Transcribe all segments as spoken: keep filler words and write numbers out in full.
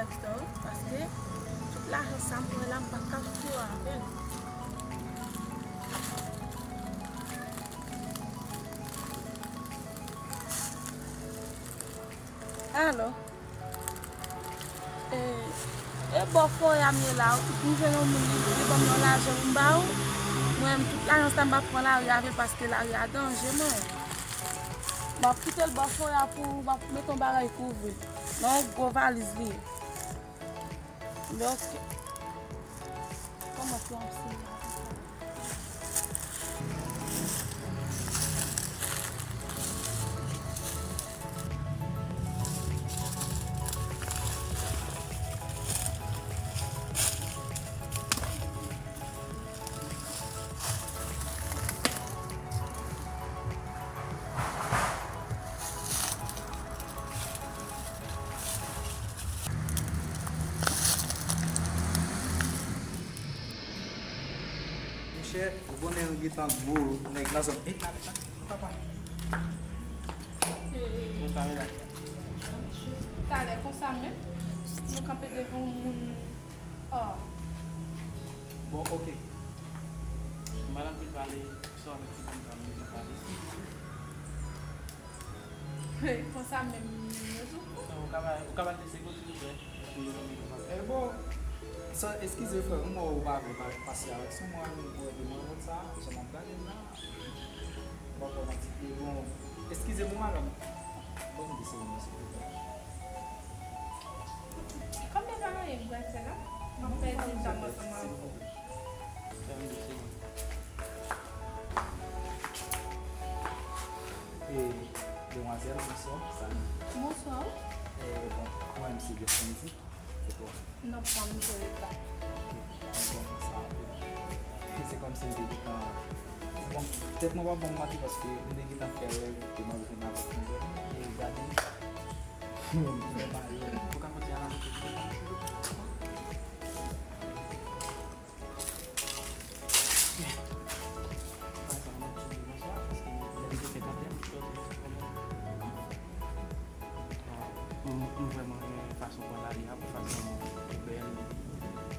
Paske tout lajan sa m pran la, m pa ka fè avè l. Alo. E, e bò forè a m ye la, m jwenn yon moun li, li ban m yon lajan pou m ba ou. Mwen menm, tout lajan sa m pa pran lari avè l paske lari a danje, mwen. M ap kite l bò forè a pou ou, m ap mete yon bagay kouvri l. Nan yon gwo valiz li ye. Bloke. Kòman pou ap sere la? Monchè, ou konnen nou gentan gwo nèg nan zòn. Eh, talè, talè, nou ka pale. Bon, talè la. Talè konsa menm, nou kanpe devan yon moun. Oh. Bon, ok. Madanm ki pale, sa w ap di, madanm ki pale. Konsa menm, menm yo tou. Ou ka ba, ou ka ba de segonn, silvouplè? Eh, bon, sa, eskize, frè, m wè ou pa vle pa, pase avèk son mwen, ou wè demanzèl sa, jan m ap gade l la, m pa fè manti. Eh, bon, eskize pou madanm. Ban m de segonn, silvouplè. Konbyen bagay m pral fè la? M ap pèdi tan ansanm avè w. Fè m de segonn. E, demwazèl, bonswa. Salut. Bonswa. E, bon, mwen menm se Gastondy. E pou w? Non, pa m jere sa. Ok, m konprann sa. Se kòmsi m te gentan, bon, tèt mwen pa bon maten paske m te gentan fè rèv ke m ap jwenn avèk yon jèn. E gade, m fè mari. Ou ka kontinye a la. M, m vrèman renmen fason w pran lari a, fason w bèl,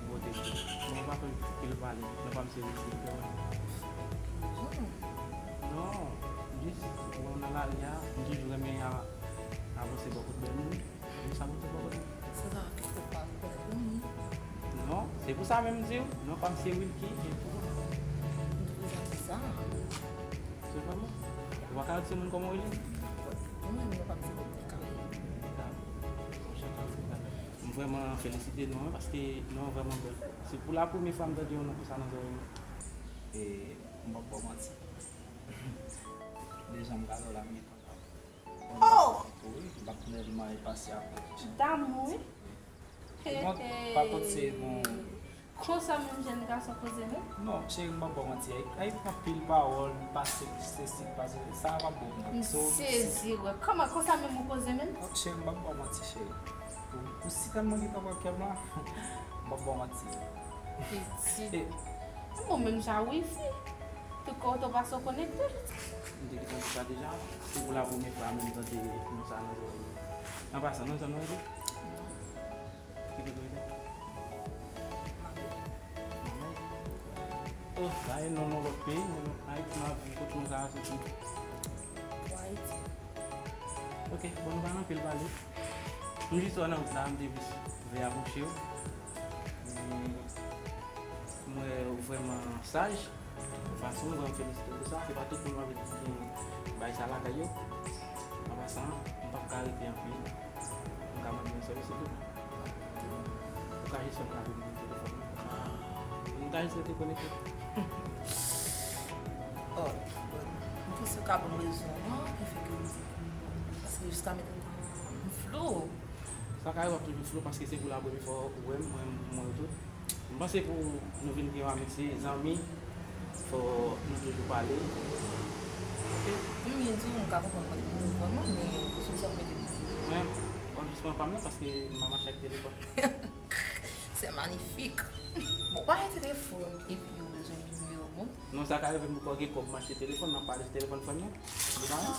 bote tou. Bon, m pa konn pil pale, men pa m serye, se vrèman. Non, jis, bon, nan lari a, m toujou renmen a, avanse bò kot bèl moun. Sa mwen te pwopoze. Sa, sa, kèlkepwa, ou konèt yon moun. Non, se pou sa menm m di w, non pa m se Wilky, e tou. M te prezante sa. Se vrèman? Ou pa ka di se moun kòman w rele? Non, non, non pa m se moun kòman w rele. M vrèman felisite non an, paske non an vrèman bèl. Se pou la premye fwa m tande yon non konsa nan zòrèy mwen. E, m p ap ba w manti. Deja m gade w la, m gentan Oh! Wi, m ap nèlman e pase apre. Damou, wi. Bon, pa kont se bon. Konsa menm jèn gason koze menm? Non, cheri, m p ap ba w manti. Ay, ay, anpil pawòl, pase sesi, pase sa, p ap bon. M sezi, wè. Kòman, konsa menm ou koze menm? Oh, cheri, m p ap ba w manti, cheri. Ou, ou si tèlman gentan pran kè m la, m p ap ba w manti. Pitit. E, bon, menm jan wifi. Tout kote w pase w konekte. M te gentan di sa deja. Se pou la premye fwa menm tande non sa nan zòrèy mwen. An pasan, non sa nou rele? Ki kote w rete? Mamèy. Oh, sa e non, non lòt peyi, men non, Ayiti, m ap di kote non sa a soti. Pou Ayiti. Ok, bon, nou pa nan anpil pale. M jis wè nan wout la, m te jis vle apwoche w. Men, m wè ou vrèman saj. Fason, m vrèman felisite w pou sa. Se pa tout moun m ap di ki gen bagay sa lakay yo. An pasan, m p ap ka rete anpil. M ka mande yon sèvis, se tou. Ou ka jis fè m kache nimewo telefòn nan. M ka jis rete konekte. Oh, m panse w ka ban m rezon an, ki fè ke m di, paske jiska mentnan m flou. Sa ka rive w ap toujou flou paske se pou la premye fwa ou wè m, mwen, mwen tou. M panse pou nou vin gen yon amitye, zanmi, fò nou toujou pale. Ok? M byen di w, m ka konprann w pa t bon vrèman, men sou sa w mete m. Mwen, bon, jis pran pa m nan paske m pa mache ak telefòn. C'est magnifique. Bon, pa gen telefòn epi ou bezwen nimewo moun. Non, sa ka rive m poko gen kòb m achte telefòn, m ap pale sou telefòn frè m nan. Li pa yon.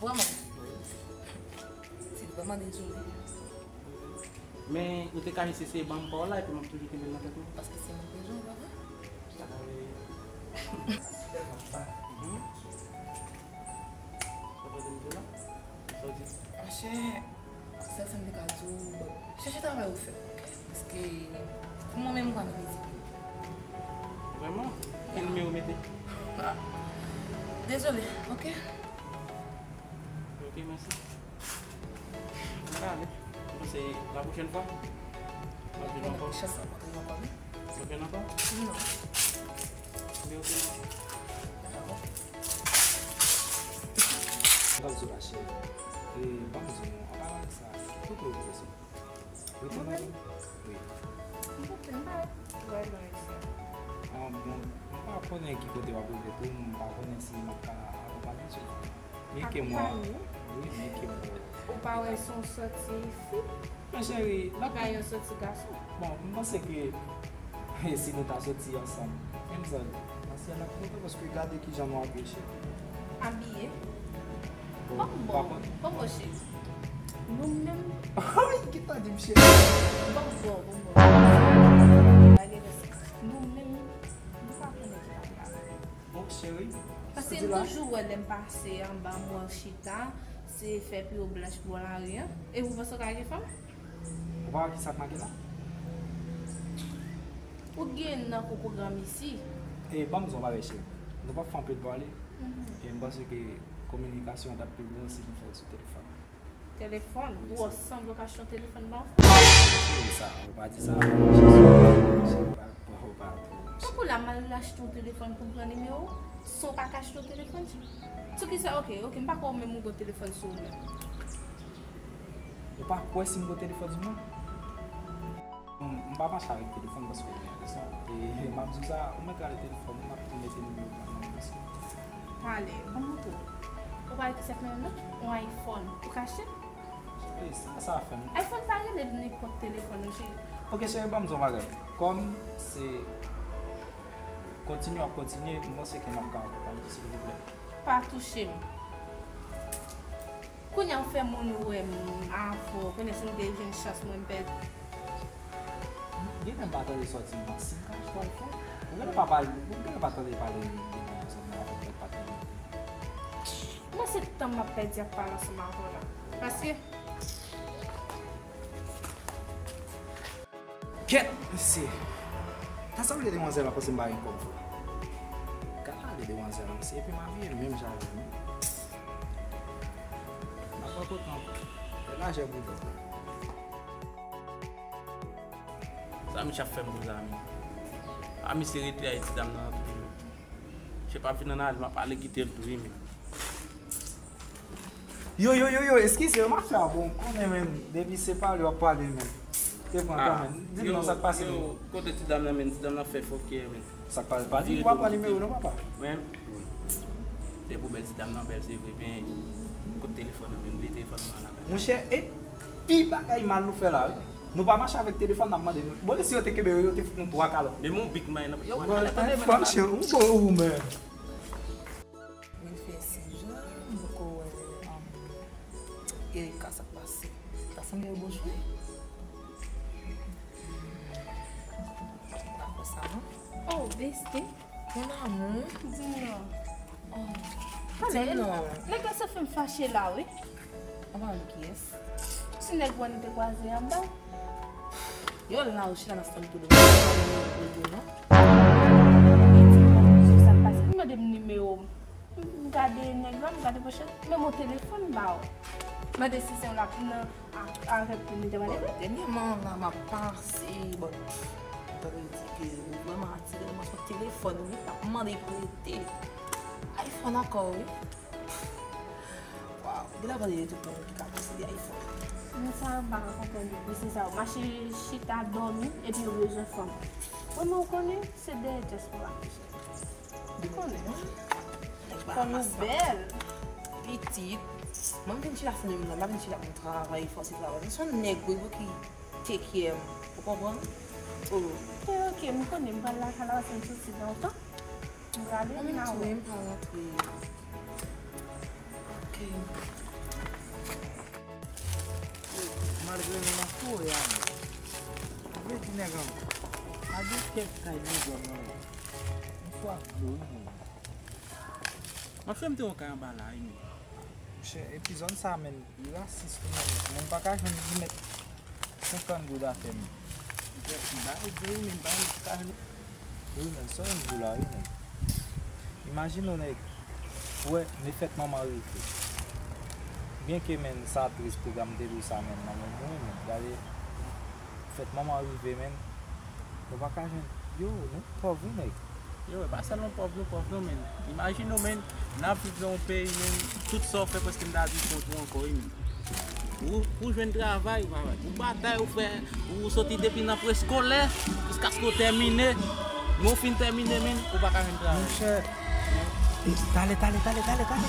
Vrèman? Wi. Se vrèman dezole. Men ou te ka eseye ban m pa w la, epi m ap toujou kenbe l nan tèt mwen. Paske se mwen ki bezwen w, pa vre? Sa ka vle. Hmm? Sa pa de m tou la? Sa w di? Monchè, sèl sa m te ka di w, bon, chèche travay ou fè, ok? Paske pou mwen menm, m pa nan mizik. Vrèman? Ki nimewo w mete? Ah. Dezole, ok? Ok, mèsi. Mwen ale. Mwen se la pwochèn fwa. Mwen vin ankò. Chans rankontre ankò, wi. Mwen vin ankò? Non. Men ok. Dakò. Mwen ap di w la, cheri. E, ban m di w, an palan de sa, ki kote w rete sou? Ou konnen? Wi. M pa, m pa wè nan isi. Ah, bon, m pa konnen ki kote w ap rete tou, m pa konnen si m ap ka akonpanye w. Byen ke mwen, akonpanye? Wi, byen ke mwen. Ou pa wè se yon sòti fi? Men cheri, la pa yon sòti gason. Bon, m panse ke si nou ta soti ansanm, menm zòn, pasyèl ap kontan paske gade kijan nou abiye, cheri. Abiye? Bon, bon, bon, bon, cheri. Nou menm. Ay, ki ta di m cheri? Bon, bon, bon, bon. Nou menm, nou pa konnen ki bagay. Bon, cheri. Paske m toujou wè lè m pase anba mwen chita, se fè pye w blanch bò lari an. E ou panse w ka gen fanm? Ou pa wè ki sa k make la? Ou gen nan kou pwogram isi. E ban m di w yon bagay, cheri. Nou p ap fè anpil pale. Mhm. E m panse ke kominikasyon an t ap pi bon si nou fè l sou telefòn. Telefòn? Ou wè sanble w ka achte yon telefòn ba yon fanm? Cheri, sa, ou pa di sa. Cheri, ou pa, ou pa, ou pa. Tankou la, m al achte yon telefòn pou m pran nimewo w, san w pa ka achte yon telefòn? Sou ki sa? Ok, ok, m pa kwè w menm ou gen telefòn sou ou menm. Ou pa kwè si m gen telefòn sou mwen? M, m pa mache avèk telefòn paske ou gen rezon. E m ap di w sa, ou mèt rale telefòn ou, m ap tou mete nimewo w nan men w. Pale, ban m montre w. Ou pale ki sa k nan men m nan? Yon iPhone. Ou ka achte l? E sa, sa fè m. iPhone pa rele nenpòt telefòn non, cheri. Ok, cheri, ban m di w yon bagay. Kòm se kontinye, w ap kontinye, m panse ke m ap ka akonpanye w, silvouplè. Pa touche m. Kounye a w fè moun wè m avè w. Kounye a si m te jwenn chans mwen m pèdi. Genlè m pa tande sa w di m nan. Si m ka chwazi fè, ou genlè pa pale, ou genlè pa tande pale de manzè nan avèk lòt patnè m. Mwen se tan m ap pèdi ap pale ansanm avè w la. Paske Kèt, mesye. Ta sanble demwazèl la panse m pa gen kòb vre. Gad ale demwazèl la, mesye, epi m abiye menm jan avè l, wi. M ap pran kot nan lajè boudòk la. Sa misye ap fè m pou zami. A misye rete a ti dam nan toujou. Misye pa vin ann ale, m ap ale kite l tou, wi, men. Yo, yo, yo, yo, eskize, yo, m ap fè a bon, konnen, men, depi se pale, w ap pale, men. Te pran tan, men. Di m non, sa k pase, men. Kote ti dam nan, men? Ti dam nan fè fòkè, men. Sa k pase? Pa di m w ap pran nimewo, non, papa. Men, se pou bèl ti dam nan bèl, se vre, men, kote telefòn nan, men, li telefòn nan la. Monchè, e pi bagay mal nou fè la, wi. Nou pa mache avèk telefòn, n ap mande nou. Bon, si yo te kenbe yo, yo te fout nou twa kalòt. Men, mon big man, yo, bon, tande, men, franchman, ou bon, ou, men. Vin fè sis jou, m poko wè, um, Erika, sa k pase. Ta sanble yo bon jwe. Pa fè sa, non? Oh, bestie. Mon amour. Di m non. Oh, di m non. Nèg la sa fè m fache la, wi. Anba men kiyès? Ti nèg wè nou te kwaze anba. Yo la, ou chita nan stand tou de. Yo non. Sa k pase? Li mande m nimewo m. M gade nèg la, m gade pòchèt, menm yon telefòn m ba w. Mande si se yon lap nan a-, avèk pou nou te pale. Bon, dènyèman la, m ap pase, bon, m tande di ke ou vrèman atire nan mwason telefòn, wi, l ap mande prete. iPhone ankò, wi. Waw, gen la pale de tout moun ki ka posede iPhone. Men sa, m pa ka konprann yo. Mesye sa yo mache chita, dòmi, epi yo bezwen fanm. Mwen, men w konnen, se dèyè dyaspora m ye. Ou konnen. Fanm ou bèl. Pitit. Mwen, m vin chita sou menm nan, m pa vin chita pou m travay, fòse travay. Se yon nèg, wi, wi, ki take care m. Ou konprann? Oh. Ok, ok, m konnen, m pral lakay la, paske m soti lontan. M prale, m ap wè. Mwen menm tou, m pa rantre. Ok. Malgre nou nan foure a, Ti nèg an, pa gen kèk kay nan zòn nan. M swaf dlo wi, men. M ap fè m te yon kay anba la wi, men. Monchè, epi zòn sa, men, li rasis tou, men. Moun pa ka jwenn li mèt senkant goud atè, men. Monchè, m ba ou di wi, men, m pa ka jwenn. Wi, men, sa yon jou la, wi, men. Imajine w, nèg, ou wè, men fèt manman rive. Byenke, men, sa tris, pwogram te di w sa, men, nan men mwen, men, gade, fèt manman rive, men, nou pa ka jwenn, yo, nou pòv, wi, nèg. Yo, e pa sèlman pòv nou pòv non, men. Imajine w, men, n ap viv nan yon peyi, men, tout sa w fè, prèske m ta di, kont ou ankò, wi, men. Ou, ou jwenn travay, ou pa wè. Ou batay, ou fè, ou soti depi nan preskolè, jiskaske w tèmine. Men w fin tèmine, men, ou pa ka jwenn travay. Monchè, e, tale, tale, tale, tale, tale.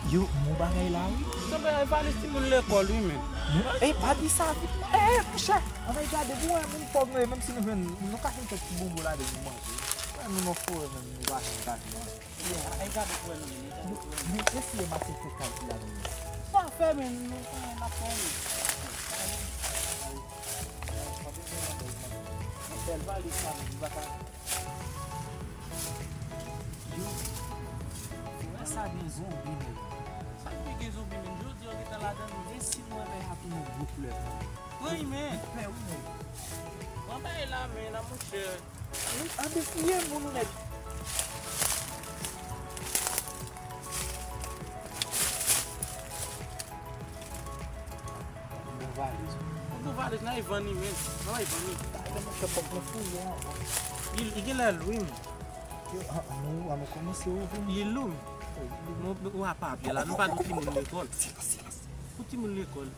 Yo, mon bagay la, wi. Sanble valiz timoun lekòl, wi, men. Non, e, pa di sa vit non. E, monchè, ann al gade, bon, e, moun pòv nou ye, menm si nou jwenn, nou ka jwenn kèk ti bonbon ladan nou manje. Wè, nou nan forè, menm, nou pa jwenn, pa jwenn. Ay, gade pou wè nou, gade pou wè nou. Nou eseye mache fè kalkil la, men. Sa fè, men, nou pa n ap fè anyen. Yon bèl valiz sa, men, nou pa ka. Yo, frè sa gen zonbi, men. Sa ki gen zonbi, men? Jodi, yo gentan ladan li. E si nou wè bagay a tounen gwo koulè, men? Wi, men. Pè, wi, men. Pran bagay la, men, la, monchè. Wi, an defouye moun ou nèg. Bon valiz. Bon valiz, nan e vann li menm. Nan e vann li. Talè monchè kòb mwen fouye anvan. Li, li genlè lou wi, men. Yo, an, an nou, an nou kòmanse ouvri. Li lou, men. Wi, li lou. Mwen, mwen, ou a papye la, nou pa di timoun lekòl. Silans, silans. Pou timoun lekòl.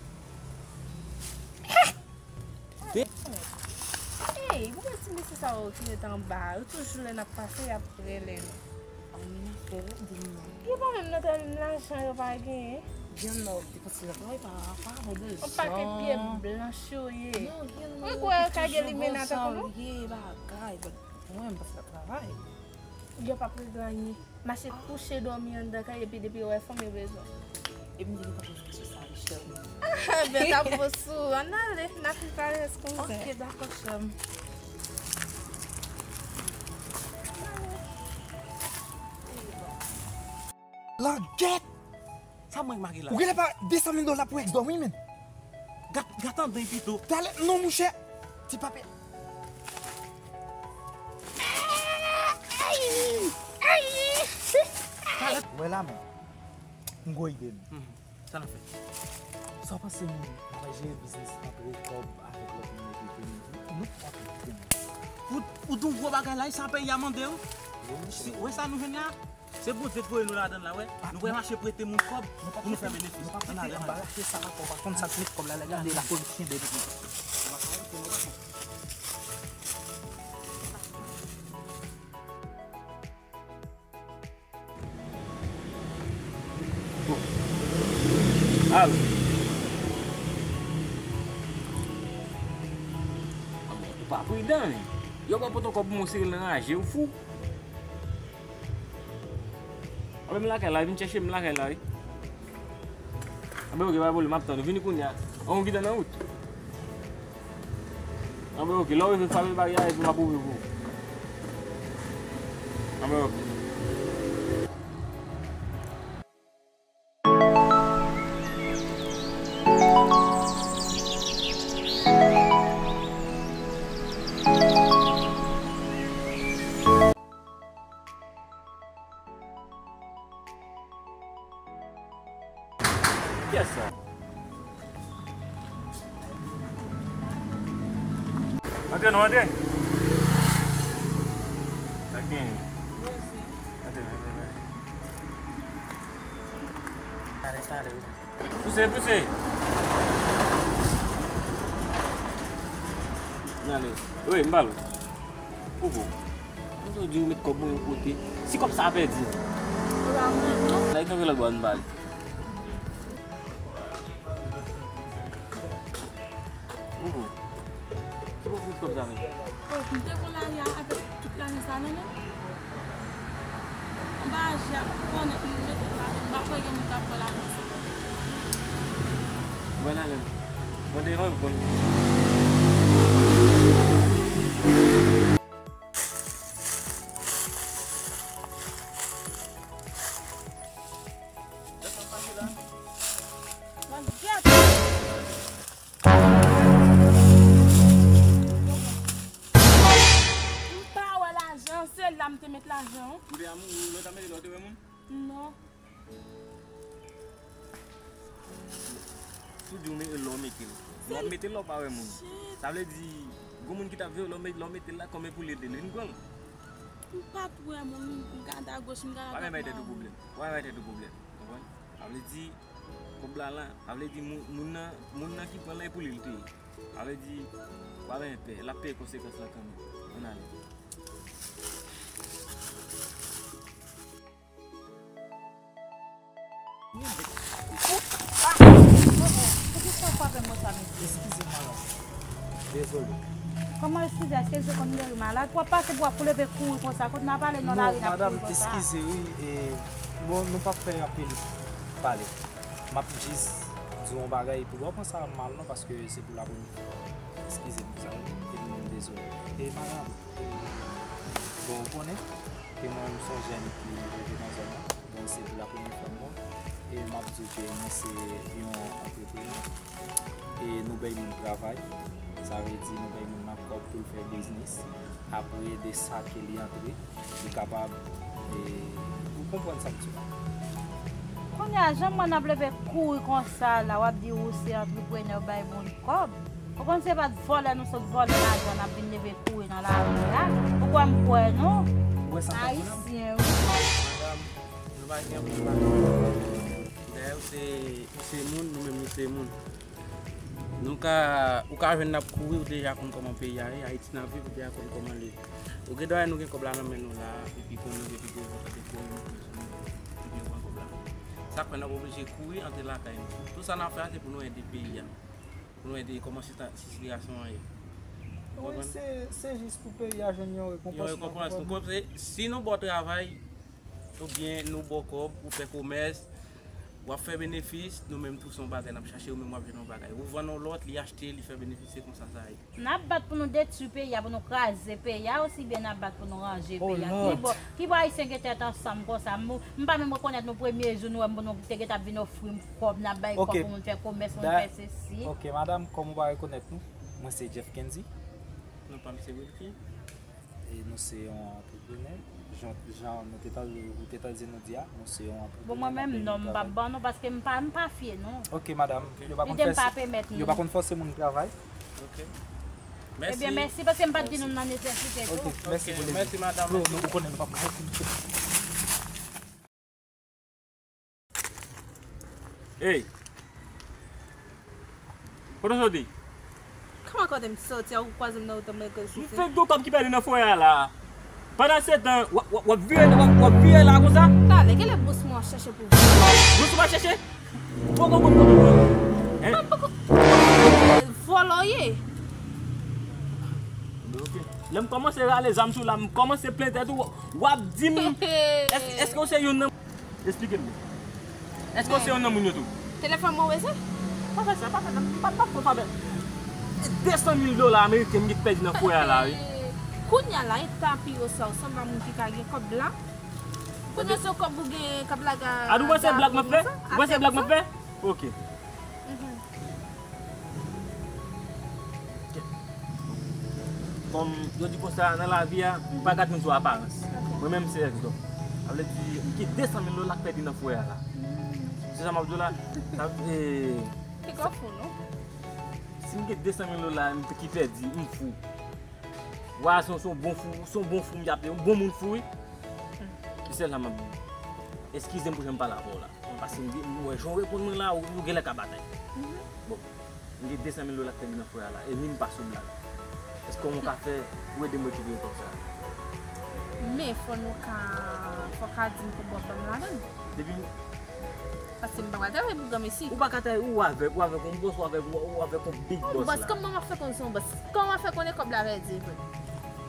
Ey, poukò ti mesye sa yo ki ret anba a, yo toujou lè n ap pase, y ap rele nou? Ann fè, di m non. Yo pa menm nan tèm lajan yo pa genyen. Gen nan depanse nan travay pa, pa bon de jan. On pakèt pye blanch yo ye. Non, gen nan. Mwen kwè yo ka gen limena tankou nou. Bagay, but mwen m pase nan travay. Yo p ap regle anyen. Mache kouche dòmi anndan kay epi depi yo wè fanm yo bezwen. E m te gentan poze kesyon sa wi, chèf. Ben, t ap bon sou ou. Ann ale, n ap pi pale, kouzen. Ok, dakò, chèf. Langèt! Sa mwen make la? Ou genlè pa de san mil dola pou ex dòmi, men. Gat, gat andan pito. Talè, non, monchè. Ti papye. Talè. Wè la, men. M gwo ide m. Mhm. Sa n ap fè? Sa w panse moun k ap jere biznis antre kòb avèk lòt moun epi vini? Nou p ap vini. Ou, ou di yon gwo bagay la, e sa peyi a mande w? Wi, monchè. Si, wè sa nou jwenn la? Se Bondye k voye nou ladan l la, wè. Nou pral mache prete moun kòb pou nou fè benefis. Nou pa kite anbaraje sa ankò, pa konn sa k met kòb la, lè gade lapolis kenbe nou. Bon. Al. Ou pa pridan, men. Yo pral pote kòb pou mwen, serye l nan raje, ou fou? Anben m lakay la, vin chèche m lakay la, wi. Anben, oke, pa pwoblèm, m ap tann ou. Vini kounye a. An, ou gentan nan wout? Anben, oke, lè w rive, frape bagay la, epi m ap ouvri pou ou. Anben, oke. Kiyès sa? Antre non, antre. Sa k genyen? Antre, antre, antre. Talè, talè, wi. Pouse, pouse. N ale. Wi, m ba l. Koukou. Mwen te di w met kòb mwen yon kote. Si kòb sa a pèdi? Ou pa mwen non. Sa e tanke lòt bò a n ba l. Koukou. Ki bò w fout kòb sa menm? Oh, m te pran lari a avèk tout lajan sa nan men m. Anba aji a, konnen m mete l la, m pa kwè gen moun k ap pran lajan sa. Mwen nan men m. Mwen te renmen konn. M pa wè lajan, se la m te met lajan. Ou te a moun, ou lè w ta mete lè w te wè moun? Non. Si w di w me-, lè w mete l. Lè w mete l, lè w pa wè moun. Sa vle di, gon moun ki t ap veye w, lè w me-, lè w mete l la, kòm e pou li te vin pran l. M pa t wè moun, m gade agoch, m gade adwat. Pa bay tèt ou pwoblèm. Pa bay tèt ou pwoblèm. Konprann? Sa vle di, kòb la la, sa vle di moun, moun nan, moun nan ki pran l la, e pou li l te ye. Sa vle di, pa bay pè, l ap peye konsekans lan kanmenm. Ann ale. Poukisa w frape mwen sa, mesye? Eskize m, madanm. Dezole. Kòman eskize? Èske se konn geri malad? W ap pase pou w ap leve kouri konsa. Kote n ap ale nan lari n ap kouri konsa? Non, madanm, eskize, wi. E, bon, nou p ap fè anpil pale. M ap jis di w yon bagay, epi w pa pran sa mal, non, paske se pou lapremye fwa. Eskize m pou sa, wi. Epi m dezole. E, madanm, e, bon, ou konnen, ke mwen, m se yon jèn ki rive nan zòn nan. Bon, se pou lapremye fwa m wè w. E m ap di w ke mwen se yon antreprenè. E nou bay moun travay. Sa vle di nou bay moun nan kòb pou l fè biznis. Apre de sa ke li antre, li kapab, e, ou konprann sa m di w la. Kounye a, jan m wè n ap leve kouri konsa la, w ap di ou se antreprenè, w bay moun kòb. Ou konn se pa t vòlè nou sot vòlè lajan n ap vin leve kouri nan lari a. Ou kwè m kwè nou? Ou wè sa m t ap di w la? Ayisyen, wi. Madanm, nou pa gen anpil bagay. Dayè, ou se, ou se moun, nou menm nou se moun. Nou ka, ou ka jwenn n ap kouri, ou deja konn kòman peyi a ye, Ayiti n ap viv, ou deja konn kòman l ye. Ou gen dwa wè nou gen kòb la nan men nou la, epi konnen depi de zan, kote kouri nou kouri sou nou, epi nou pran kòb la. Sa k fè n ap oblije kouri antre lakay nou. Tout sa n ap fè a, se pou nou ede peyi a. Pou nou ede kòman sita-, sitiyasyon an ye. Ou konprann? Wi, se, se jis pou peyi a jwenn yon rekonpans. Yon rekonpans. Nou konprann, se, si nou ba w travay, oubyen nou ba w kòb, ou fè komès, w ap fè benefis, nou menm tou se yon bagay n ap chache, ou menm w ap jwenn yon bagay. Ou vann yon lòt, li achte, li fè benefis, se konsa sa ye. N ap bat pou nou detwi peyi a, pou nou kraze peyi a, osibyen n ap bat pou nou ranje peyi a. Ki bò, ki bò Ayisyen gen tèt ansanm konsa? M, m pa menm rekonèt nou premye jou nou wè m, pou nou te gentan ap vin ofri m kòb, n ap bay kòb pou moun fè komès, moun fè sesi. Ok, madanm, kòm ou pa rekonèt nou, mwen se Jeff Kendy. Non pa m se Wilky. E nou se yon antreprenè. Jan, jan nou te tande, ou te tande nou di a, nou se yon antreprenè. Bon, mwen menm, non, m p ap ban nou, paske m pa, m pa fye, non. Ok, madanm, yo pa konn fòse, yo pa konn fòse moun travay. Ok. Ebyen, mèsi, paske m pa t di nou nan nesesite tou. Ok, mèsi pou lide. Mèsi, madanm. Nou, nou konnen nou p ap Ey! Kote w soti? Kòman kote m soti a, ou kwaze m nan wout la, mwen kwè se. M fèk gon kòb ki pèdi nan forè a la. Pandan se tan, w ap, w ap, w ap vire, w ap, w ap vire la konsa? Talè, genlè bous mwen w ap chèche pou vòlò. Bous mwen w ap chèche? Poko konn kote w ye. Hein? Mwen poko. Vòlò w ye. Ok. Lè m kòmanse rale zam sou la, m kòmanse plen tèt ou, w ap di m, èske, èske w se youn nan Esplike m byen. Èske w se youn nan moun yo tou? Telefòn mwen w weze? Pa fè sa, pa fè sa. M pa, pa fè favè. De san mil dola ameriken m gen pèdi nan forè a la, wi. Kounye a la, eta pi yo sa, ou sanble a moun ki ka gen kòb la. Kounye a se kòb ou gen k ap lage a. A, ou panse blag m ap fè? Ou panse blag m ap fè? Ok. Mhm. Kòm yo di konsa, nan lavi a, ou pa gade moun sou aparans. Mwen menm se egzanp. Sa vle di, m gen de san mil dola k pèdi nan forè a la. Se sa m ap di w la. Sa, e, Piga fou, non? Si m gen de san mil dola m ki pèdi, m fou. Wa, se yon, se yon bon fou, se yon bon fou m ap ye, yon bon moun fou, wi. Se sèl sa m ap di. Eskize m pou jan m pale avè w la. Paske m, m wè jan w reponn mwen la, ou, ou genlè ka batay. Mhm. Bon, m gen de san mil dola k pèdi nan forè a la, e ni m pa sou blag. Èske w ka fè pou ede m rekipere kòb sa a? Men fò nou ka, fò w ka di m konbyen w ap ban m ladan l. Depi Paske m pa pral travay pou granmesi. Ou pa ka travay, ou avèk, ou avèk yon bòs, ou avèk, ou avèk yon big bòs la. Bòs, kòman m ap fè konnen se yon bòs? Kòman m ap fè konnen kòb la pèdi vre?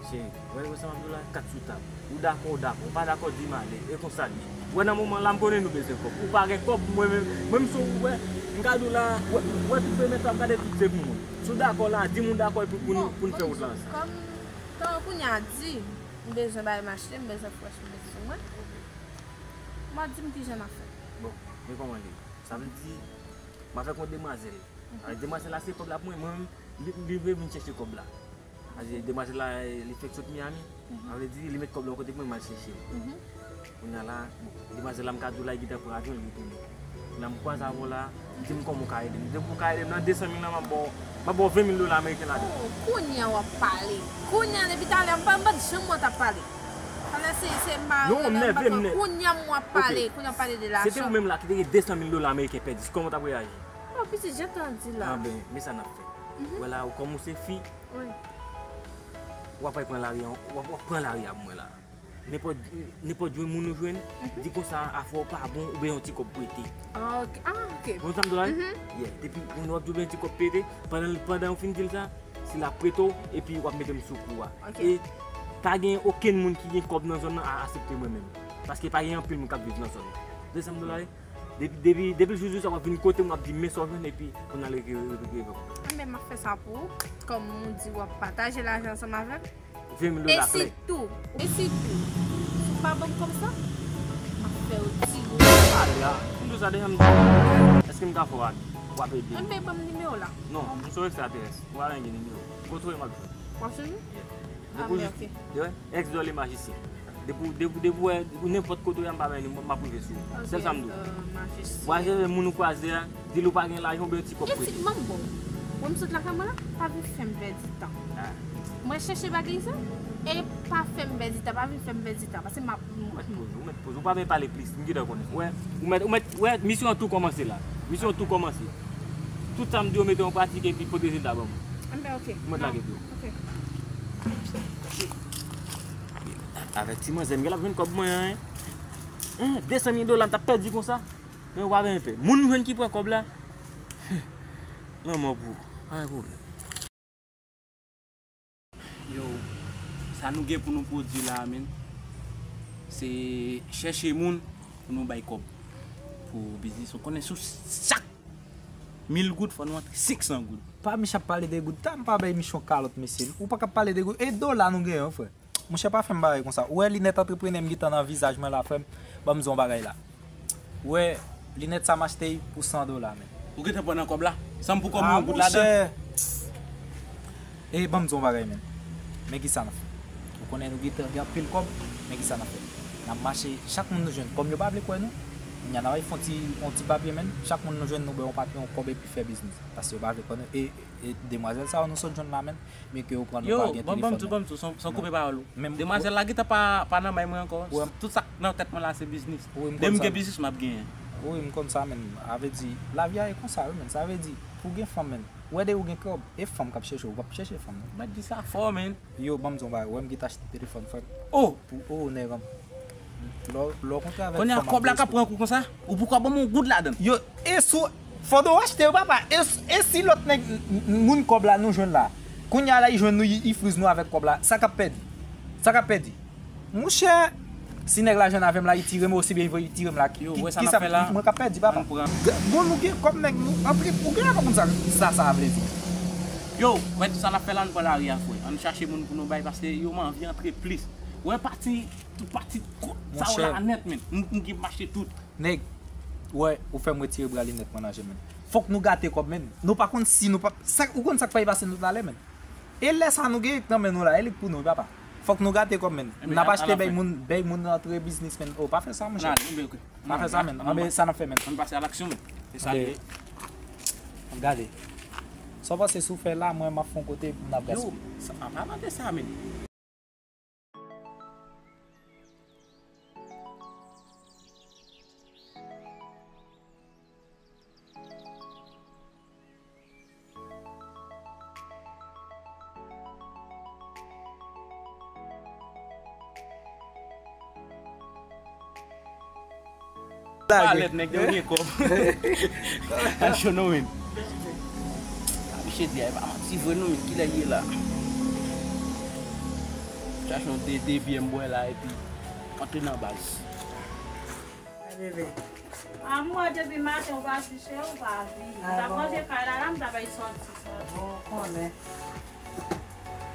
Cheri, wè, wè sa m ap di w la, kat sou tab. Ou dakò, ou dakò. Ou pa dakò, di m ale. E konsa l ye. Ou wè nan moman la, m konnen nou bezwen kòb. Ou pa gen kòb, mwen menm, mwen m sou, ou wè. M ka di w la, wè, wè tout premye tan, m gade tout se pou mwen. Si w dakò la, di m ou dakò epi pou n, pou n fè wout la ansanm. Kòm, kòm kounye a di, m bezwen bagay m achte, m bezwen frèch, m bezwen sou mwen. M a di m kijan n ap fè. Bon, men kòman li ye? Sa vle di, m avèk yon demwazèl. Avèk demwazèl la, se kòb la pou mwen, mwen menm, li, li vle vin chèche kòb la. Sa vle di, demwazèl la, li fèk sot Miami. Sa vle di, li met kòb la yon kote pou mwen, m al chèche l. Kounye a la, bon, demwazèl la, m ka di w la, li gentan pran avyon, li retounen. Kounye a, m kwaze avè w la, di m kòman w ka ede m. Depi w ka ede m nan de san mil la, m ap ba w, m ap ba w ven mil dola ameriken ladan. Oh, kounye a w ap pale. Kounye a, depi talè, m pa, m pa t janm wè w t ap pale. Talè, se, se m pa rele m pa pran. Kounye a, m w ap pale. Kounye a, w ap pale de lajan. Se te ou menm la ki te gen de san mil dola ameriken pèdi. Kòman w t ap reyaji? Oh, pitit, jan tan di la. Ah ben, men sa n ap fè. Wè la, ou kòm ou se fi, w ap pran lari an, w ap, w ap pran lari a pou mwen la. Nenpòt, nenpòt jwenn moun ou jwenn, di konsa afè w pa bon oubyen yon ti kòb prete. Ah, ok. Ah, ok. Bon, sa m di w la, wi? Yeah. Depi moun w ap di w oubyen yon ti kòb prete, pandan, pandan w fin di l sa, si l ap prete w, epi w ap mete m sou kou a. Ok. E pa gen okenn moun ki gen kòb nan zòn nan a aksepte mwen menm. Paske pa gen anpil moun k ap viv nan zòn nan. Ou tande sa m di w la, wi? Depi, depi, depi l jis di sa, w ap vin kote m, w ap di men sa w jwenn, epi kounye a l reve, reve, reve. Enben, m ap fè sa pou ou. Kòm ou di w ap pataje lajan ansanm avè m. Ven mil dola klè. E sitou, e sitou, si w pa ban m kòb sa, m ap fè w tire w. Ale a, m di w sa deja, m di w. Èske m ka fè w ak, w ap ede m? Enben, ban m nimewo w la. Non, m se yon ekstraterès. M pa renmen gen nimewo. Kote w ye m ap jwenn. W ap jwenn? Yeah. Ah, men ok. Depi w jis, wè, ex dòle majisyen. Depi w, depi w, depi w wè, depi w nenpòt kote w ye, m pa bay ni, m ap rive sou ou. Ok, sèl sa m di w. Euh, majisyen. W a jere moun ou kwaze a, di l ou pa gen lajan oubyen yon ti kòb prete. E si, ban m bon. Mwen m sot lakay mwen la, pa vin fè m pèdi tan. Ah. Mwen chèche bagay sa, e pa fè m pèdi tan, pa vin fè m pèdi tan, paske m ap. Ou mèt poze, ou mèt poze, ou pa menm pale plis, m gentan konnen. Wè, ou mèt, ou mèt, wè, misyon an tou kòmanse la. Misyon an tou kòmanse. Tout sa m di w mete an pratik epi pote rezilta ban mwen. Enben, ok. Ou mèt lage pye w. Ok. Avèk ti manzè m gen l ap jwenn kòb mwen an, hein. Hein, de san mil dola m t ap pèdi konsa. Men ou pa menm pè. Moun m jwenn ki pran kòb la. Lanmò pou ou. Pa gen pwoblèm. Yo, sa nou gen pou nou pwodui la a, menn, se chèche moun pou nou bay kòb pou biznis. Ou konnen sou chak mil goud, fò nou antre senk san goud. Pa Mich ap pale de goud. Ta m pa bay Mich yon kalòt, mesye. Ou pa ka pale de goud. E dola nou genyen, frè. Monchè, pa fè m bagay konsa. Ou wè linèt antreprenè m gentan nan vizaj mwen la, frè m? Ban m di w yon bagay la. Ou wè linèt sa m achte l pou san dola, menn. Ou gentan pran nan kòb la? San m pou kòb mwen, yon goud ladan? Ah, monchè. E ban m di w yon bagay, menn. Men kisa n ap fè. Ou konnen nou gentan gen anpil kòb, men kisa n ap fè. N ap mache, chak moun nou jwenn, kòm yo pa vle kwè nou, kounye a n ap al fè yon ti, yon ti papye, menn. Chak moun nou jwenn, nou bay yon papye, yon kòb epi fè biznis. Paske yo pa vle kwè nou. E, e demwazèl sa yo nou sot jwenn la, menn. Men ke yo pran nou pa gen telefòn. Yo, ban m di w, ban m di w, san, san koupe pawòl ou. Demwazèl la gentan pa, pa nan may mwen ankò. Tout sa k nan tèt mwen la se biznis. Depi m gen biznis, m ap genyen. Wi, m konn sa, menn. Sa vle di, lavi a e konsa, wi, menn. Sa vle di, pou w gen fanm, menn. Ou wè depi w gen kòb, e fanm k ap chèche w, ou p ap chèche fanm, non. Mèt di sa fò, menn. Yo, ban m di w yon bagay, ou wè m gentan achte telefòn, frè m. Oh! Pou, oh, nèg an. Lè w, lè w kontre avèk fanm. Kounye a, kòb la ka pran kou konsa, ou poko ban m yon goud ladan l. Yo, e sou, fò w achte yo, papa. E, e si lòt nèg, moun kòb la nou jwenn la, kounye a la, li jwenn nou, li, li friz nou avèk kòb la, sa k ap pèdi? Sa k ap pèdi? Monchè, si nèg la jwenn avè m la, li tire m, osibyen li voye li tire m la. Yo, wè sa n ap fè la. Mwen k ap pèdi, papa. Bon, nou gen kòb, nèg, nou antre, ou genlè pa konn sa, sa, sa vle di. Yo, wè sa n ap fè la, ann pran lari a, frè. Ann chache moun pou nou bay, paske yo, m anvi antre plis. Wè pati, tout pati kout sa yo la nèt, menn. M, m gen mache tout. Nèg, wè, ou fè m retire bra linèt mwen nan je m, menn. Fòk nou gate kòb, menn. Nou pa konn si nou pa, sa, ou konn sa k fè pase nou talè, menn. E lè sa nou gen nan men nou la, e li k pou nou, wi, papa. Fòk nou gate kòb, menn. N ap achte bèy moun, bèy moun antre biznis, menn. Oh, pa fè sa, monchè. Pa fè sa, menn. Anben, sa n ap fè, menn. Ann pase a laksyon, menn. E sa li ye. Gade. Sa w panse si w fè la, mwen, m ap fè yon kote, n ap gaspiye. Yo, sa, pa, pa mande sa, menn. Palèt nèg yo gen kòb. Al cho nou menm. Misye di a, e pa manti vre non, men kilè l ye la? Chache yon de, de byè m bwè la, epi antre nan baz. Bebe. A, m wè depi maten ou pa di cheri, ou pa vini. M t ap ranje kay la, la, m t ap al sòti, sòti. Bon, ou konnen.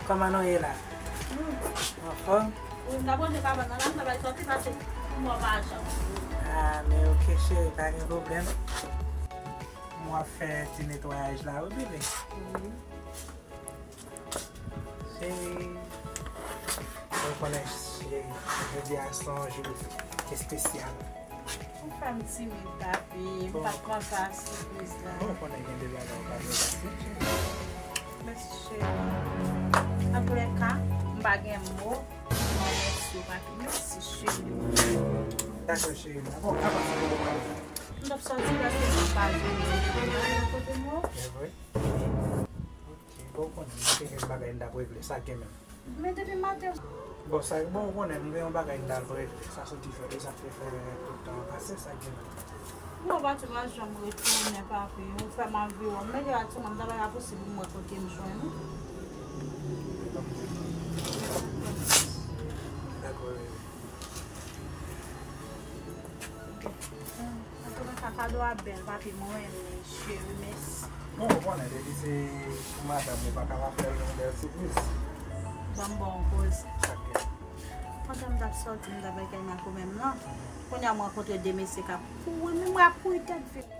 Kòman nou ye la? Hmm. Anfòm? Wi, m t ap ranje kabann nan la, m t ap al sòti pase pou mwen pa janm. A, men oke, cheri, pa gen pwoblèm. M w ap fè ti netwayaj la, wi, bebe. Wi. Cheri, ou konnen, cheri, jodi a se yon jou espesyal. Ou fè m timid, papi. M pa t panse a sipriz la. Bon, ou konnen gen de bagay ou pa dwe pase, cheri. Mèsi, cheri. Antoulèka, m pa gen mo. M remèsye w, papi. Mèsi, cheri. Dakò, cheri. Bon, apati de... M t ap sòti paske m pa jwenn kote m. E vre? Ok, bon, ou konnen, m te gen bagay m t ap regle, sa k gen menm. Men depi maten. Bon, sa, bon, ou konnen, m gen yon bagay m t al regle, sa soti fè, e sa te fè tout tan an pase, sa k gen menm. Non, pati pa janm retounen, papi, ou fè m anvi wè w. Men depi maten, m t ap posib pou m wè kote m jwenn ou. Dakò, bebe. Antouka, kado a bèl, papi, mwen renmen, cheri, mèsi. Bon, ou konnen, depi se pou madanm, ou pa ka pa fè l yon bèl sipriz. Ban m ba w yon koze. Sa k gen? Pandan m t ap sòti, m t ap al kay Marco menm lan. Kounye a, m rankontre de mesye k ap kouri, men mwen ap kouri tèt vit.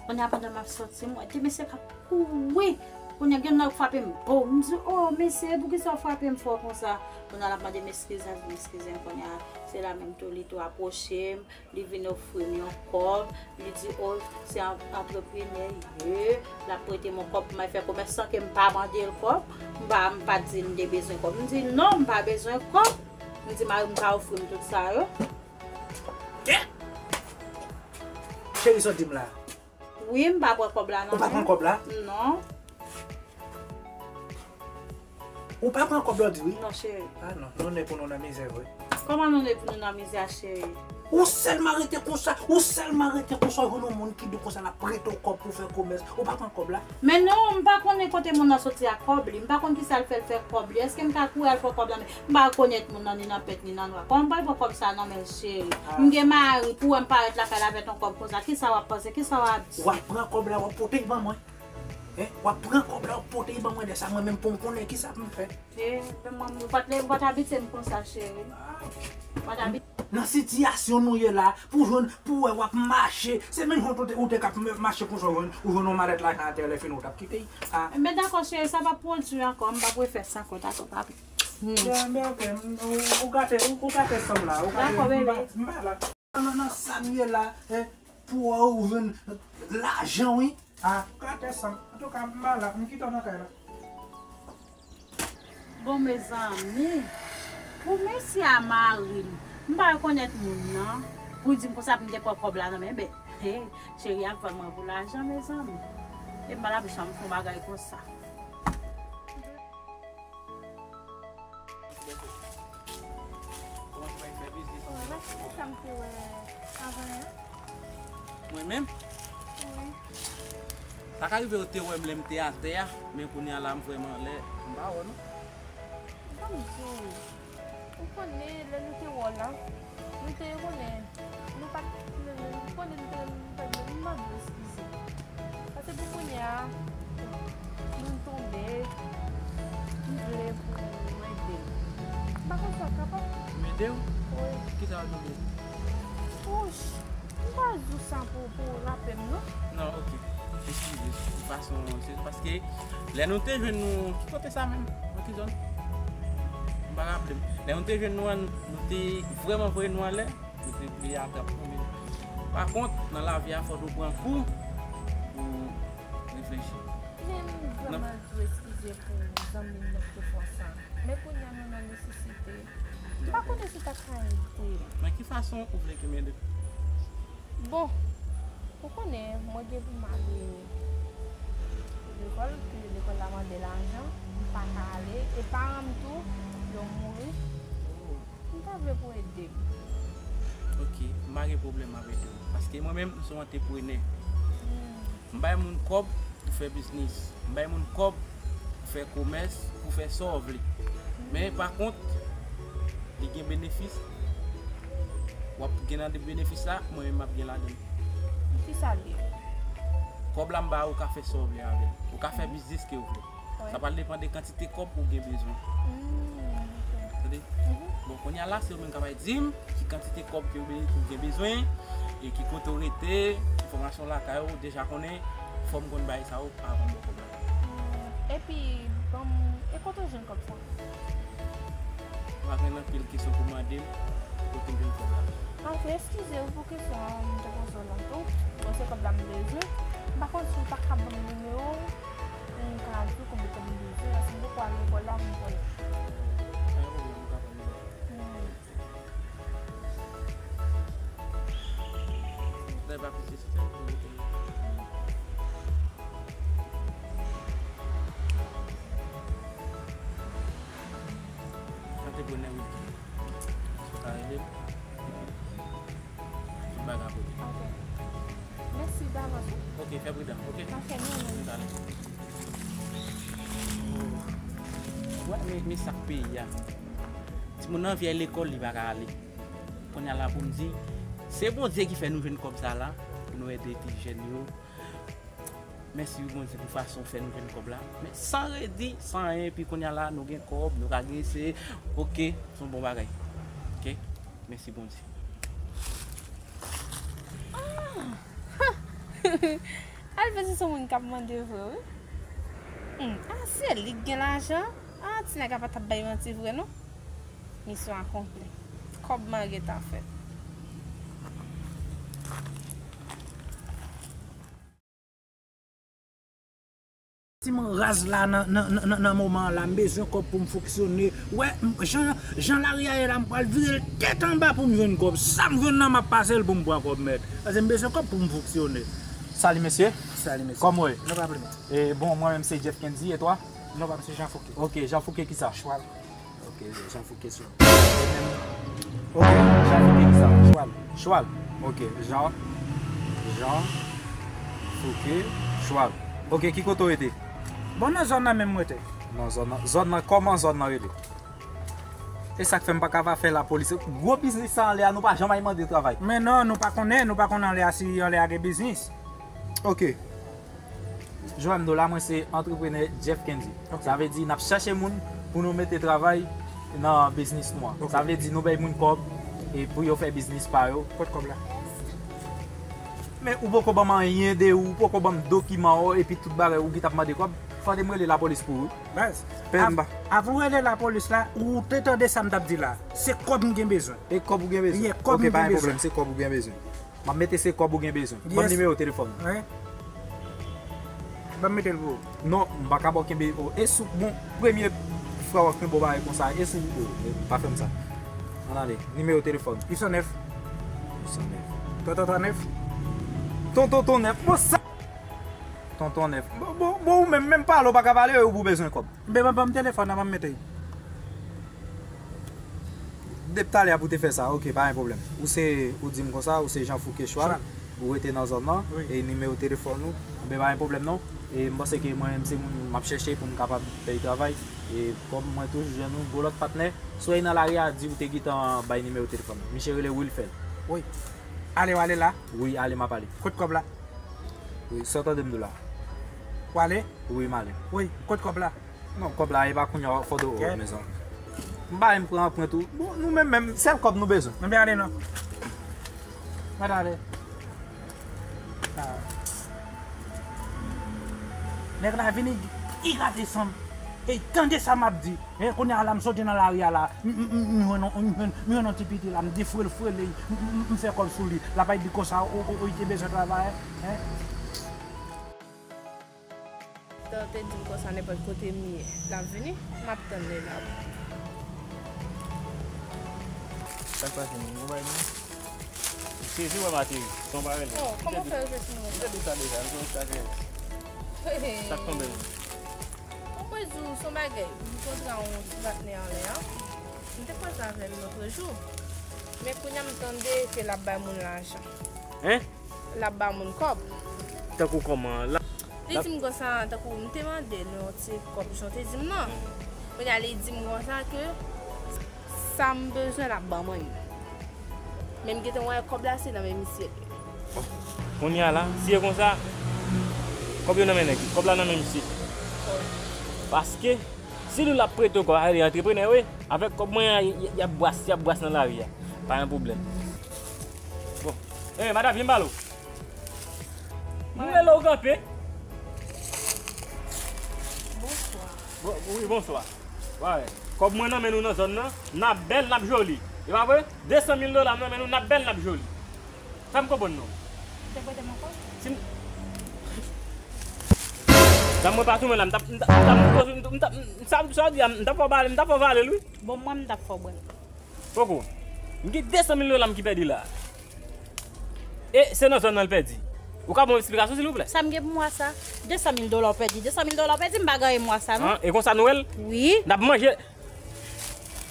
Kounye a, pandan m ap sòti, m wè de mesye k ap kouri. Kounye a, gen nan yo frape m. Bon, m di, "O, mesye, poukisa w frape m fò konsa?" Kounye a, l ap mande m eskize, m di m eskize m. Kounye a, se la menm tou, li tou apwoche m, li vin ofri m yon kòb. Li di, "O, se an-, antreprenè l ye, l ap prete m yon kòb pou m al fè komès san ke m pa mande l kòb." M pa, m pa t di l m te bezwen kòb. M di, "Non, m pa bezwen kòb." M di, "Mari m ka ofri m tout sa yo." Kè? Cheri, sa w di m la? Wi, m pa pran kòb la nan men. Ou pa pran kòb la? Non. Ou pa pran kòb la, w di wi? Non, cheri. Ah non, nou ne pou nou nan mizè vre. Kòman nou ne pou nou nan mizè, cheri? Ou sèlman rete konsa, ou sèlman rete konsa, ou jwenn yon moun ki di w konsa l ap prete w kòb pou fè komès. Ou pa pran kòb la? Men non, m pa konnen kote moun nan soti ak kòb li. M pa konn kisa l fè l fè kòb li. Èske m ka kouri al pran kòb la? Men m pa rekonèt moun nan ni nan pent ni nan nwa. Kòman m pral pran kòb sa nan men l, cheri? Ah. M gen mari, pou wè m parèt lakay la avèk yon kòb konsa. Kisa w ap panse? Kisa w ap di? W ap pran kòb la, w ap pote l ban mwen. Hein? W ap pran kòb la, w ap pote l ban mwen. Lè sa, mwen menm pou m konnen kisa pou m fè. Eh, men mwen, ou pa t, ou pa t abitye m konsa, cheri. Ah. Ou pa t abitye. Nan sitiyasyon nou ye la, pou jwenn, pou wè w ap mache, se menm jan ou te, ou te k ap m-, mache konsa, ou jwenn, ou jwenn yon malèt lajan atè, lè fini ou t ap kite l. Ah. Men dakò, cheri, sa p ap pwodui ankò, m p ap refè sa ankò, dakò, papi. Hmm. Byen, byen, ok, m, ou, ou gate, ou, ou gate san m la, ou gate, dakò, m pa, bebe. M pa la. Nan, nan sa nou ye la, eh, pou wè ou jwenn lajan, wi. Ah, gate san m. Antouka, m pa la, m kite w nan kay la. Bon, mezanmi, pou mesye a mari m, m pa rekonèt moun nan, pou di m konsa pou m te pran kòb la nan men, ben, he, cheri ap vann mwen pou lajan, mezanmi. E m pa la pou chanm fè yon bagay konsa. Kòman w fè fè biznis? Bon, mèsi pou sa m te wè avan an. Mwen menm? Wi. Sa ka rive ou te wè m lè m te atè a, men kounye a la m vrèman anlè, m pa wè w non. Ban m di w, ou konnen lè nou te wè w la, nou te konnen, nou pa t, nou, nou, nou konnen nou te, nou pa t, nou mande w eskize. Paske pou kounye a, nou tonbe, m vle pou w ede m. M pa konn si w ap kapab. M ede w? Wi. Kisa w ap mande? Wouch! M pa di w sa pou, pou w raple m, non. Non, ok. Eskize, de tout fason, se paske lè nou te jwenn nou, ki kote sa menm? Nan ki zòn? M pa raple m. Lè nou te jwenn nou an, nou te vrèman voye nou anlè, nou te vle atrap nou, men pa kont, nan lavi a, fòk ou pran kou pou reflechi. Men m vrèman di w eskize pou zanmi m nan ki te fè w sa. Men kounye a nou nan nesesite. M pa konnen si w ta ka ede. Nan ki fason ou vle ke m ede? Bon, ou konnen, mwen gen pou m ale lekòl, ke lekòl la mande lajan, m pa ka ale, e paran m tou, yo mouri. M ta vle pou w ede m. Ok, m pa gen pwoblèm ap ede w. Paske mwen menm, m se yon antreprenè. Hmm. M bay moun kòb pou fè biznis. M bay moun kòb pou fè komès, pou fè sa w vle. Men, pa kont, li gen benefis. W ap gen nan de benefis la, mwen menm m ap gen ladan l. Kisa l ye? Kòb la m ba ou, ou ka fè sa w vle avè l. Ou ka fè biznis ke w vle. Sa pral depann de kantite kòb ou gen bezwen. Tande? Bon, kounye a la, se ou menm k ap di m ki kantite kòb ke ou be- ou gen bezwen, e ki kote ou rete, enfòmasyon lakay ou, ou deja konnen, fò m konn bagay sa yo avan m ba w kòb la. Epi, ban m, e kote w jwenn kòb sa? M pa gen anpil kesyon pou mande m, kote m jwenn kòb la. Anfen, eskize w pou kesyon an, m te poze w lan tou. Bon, se kòb la m bezwen. M pa konn si w ta ka ban m nimewo w, pou m ka di w konbyen kòb m bezwen, paske m poko al lekòl la, m konnen. Pa gen pwoblèm, m ka ban nimewo w. Lè pa plis de sèt, m mete. Antreprenè Wilky. Sa rele m. Tout bagay kote. Ok. Mèsi davans, wi. Ok, fè pridan, ok? N ap fè nou menm. Talè. Wè, men, men sa k peyi a. Timoun nan anvi al lekòl, li pa ka ale. Kounye a la pou m di, se Bondye ki fè nou jwenn kòb sa la, pou nou ede ti jèn yo. Mèsi wi Bondye pou fason w fè nou jwenn kòb la. Men san redi, san anyen, epi kounye a la, nou gen kòb, nou ka gen se, ok, se yon bon bagay. Ok? Mèsi Bondye. Ah! Alvezi se yon moun k ap mande vre, wi. Hmm, ah, se li k gen lajan. Ah, ti nèg la pa t ap bay manti vre, non. Misyon akonpli. Kòb mwen gentan fèt. Ti man raz la nan, nan, nan, nan, nan moman an la, m bezwen kòb pou m fonksyone. Wè, m, jan, jan lari a ye la, m pral vire l tèt anba pou m jwenn kòb. Sa m jwenn nan, m ap pase l pou m pran kòb, mèt. Paske m bezwen kòb pou m fonksyone. Salut, mesye. Salut, mesye. Kòman w ye? Non, pa pwoblèm. E, bon, mwen menm se Jeff Kendy, e twa? Non, pa, m se Jean Fouquet. Ok, Jean Fouquet kisa? Chwal. Ok, Jean Fouquet Chwal. Ok, Jean Fouquet kisa? Chwal. Chwal. Ok, Jean, Jean Fouquet Chwal. Ok, ki kote w rete? Bon, nan zòn nan menm m rete. Nan zòn nan. Zòn nan, kòman zòn nan rele? E sa k fè m pa ka va fè lapolis. Gwo biznis sa anlè a, nou pa janm al mande travay. Men non, nou pa konnen, nou pa konnen anlè a si anlè a gen biznis. Ok. Joamdo la, mwen se antreprenè Jeff Kendy. Ok. Sa vle di, n ap chèche moun pou nou mete travay nan biznis nou an. Ok. Sa vle di, nou bay moun kòb e pou yo fè biznis pa yo. Kot kòb la? Men ou poko ban m anyen de ou, ou poko ban m dokiman ou, epi tout bagay ou ki t ap mande kòb. Fò m rele lapolis pou ou. Baz, pè m ba. Avan w rele lapolis la, ou te tande sa m t ap di la. Se kòb m gen bezwen. E kòb ou gen bezwen? Yeah, kòb m gen bezwen. Ok, pa gen pwoblèm, se kòb ou gen bezwen. M ap mete se kòb ou gen bezwen. Ban m nimewo telefòn ou. Wi. Ban m mete l pou ou. Non, m pa ka ba w kenbe o. E sou, bon, premye frè w ap kenbe w bagay konsa. E sou, o, e, pa fè m sa. Ann ale, nimewo telefòn. Uit san nèf. Uit san nèf. Tonton trannèf. Tonton trannèf. Bon, sa. Tonton nèf. Bon, bon, bon, ou menm, menm pale, ou pa ka pale, ou pou bezwen kòb. Ben, ban, ban m telefòn nan, ban m mete. Depi talè a pou te fè sa, ok, pa gen pwoblèm. Ou se, ou di m konsa, ou se Jean Fouquet Chwal, ou rete nan zòn nan, e nimewo telefòn ou, ben pa gen pwoblèm non. E m panse ke mwen menm se moun m ap chèche pou m kapab bay travay. E kòm mwen toujou jwenn ou, gon lòt patnè, swa nan lari a, di ou te gentan bay nimewo telefòn ou. Misye rele Wilfel. Wi. Ale w ale la? Wi, ale m ap ale. Kot kòb la? Wi, sa w tande m di w la? W ale? Wi, m ale. Wi, kot kòb la? Non, kòb la, e pa kounye a w ap fè de ou, mezanmi. M pa menm pran anprent ou. Bon, nou menm menm, sèl kòb nou bezwen. Anben ale non. Mwen ale. Ah. Nèg la vini, li gade san m. E tande sa m ap di. E kounye a la, m soti nan lari a la. M, m, m, m jwenn yon, m jwenn, m jwenn yon ti piti la, m defrele frele, m, m, m, m fè kòb sou li. L ap di konsa, o, o, o, li te bezwen travay, en. Tan te di m konsa, nenpòt kote m ye, l ap vini, m ap tann li la. Sa k pase, moun? Ou bay moun? Sezi wè m ateri, se yon bagay lè. Oh, kòman fè yo jwe sou nou? M te di sa deja, m te di sa deja. Sa k tonbe m? Bon, mwen di w, se yon bagay, m kontre yon ti patnè anlè a. M te koze avè l lòt jou. Men kounye a m tande ke l ap bay moun lajan. Hein? L ap ba moun kòb. Tankou kòman? L ap... Li di m konsa, tankou m te mande l yon ti kòb, jan w te di m nan. Kounye a li di m konsa ke sa m bezwen, l ap ban mwen li. Men m gentan wè kòb la se nan men misye. Kounye a la, si e konsa, kòb yo nan men nèg, kòb la nan men misye. Paske, si li l ap prete w kòb, a li antreprene, wi. Avèk kòb mwen an, y, y, y ap bwas, y ap bwas nan lari a. Pa gen pwoblèm. Bon. Eh, madanm, vin m pale w. M rele w kanpe. Bonswa. Bon, wi, bonswa. Wi. Kòb mwen nan men nou nan zòn nan, n ap bèl, n ap joli. E pa vre? De san mil dola m nan men nou, n ap bèl, n ap joli. Sa m konprann non. Te prete m yon kòb? Si m... Dam mwen pa sou mwen la, m t ap, m t ap, m t ap, m t ap, m t ap, sa, sa w di a, m t ap fè w pale, m t ap fè w pale l, wi. Bon, mwen, m t ap fè w bwè l. Poko. M gen de san mil dola m ki pèdi la. E se nan zòn nan l pèdi. Ou ka ban m esplikasyon, silvouplè? Sa m gen pou mwa sa? De san mil dola w pèdi. De san mil dola w pèdi, m pa gen anyen mwa sa, non. An, e konsa nou wè l? Wi. N ap manje.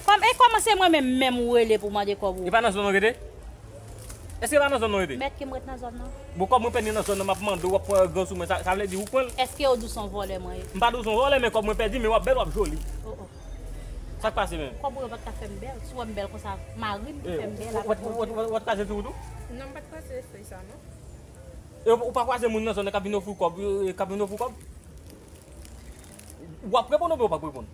Kòm, e kòman se mwen menm, menm ou rele pou mande kòb ou? E pa nan zòn nan w rete? Èske e pa nan zòn nan w rete? Mèt ke m ret nan zòn nan. Bon, kòb mwen pèdi nan zòn nan, m ap mande w, w ap pran gran sou mwen, sa, sa vle di ou pran l? Èske yo di w se yon vòlè mwen ye? M pa di w se yon vòlè, men kòb mwen pèdi, men w ap bèl, w ap joli. Oh, oh. Sa k pase menm? Kòb ou yo pa t ka fè m bèl. Si w wè m bèl konsa, mari m ki fè m bèl avèk Bondye. W, w, w, w, w, w t kraze figi w tou? Non, m pa t kraze figi sa, non. E w, ou pa kwaze moun nan zòn nan k ap vin ofri w kòb, e, k ap vin ofri w kòb? W ap reponn oubyen w p ap reponn?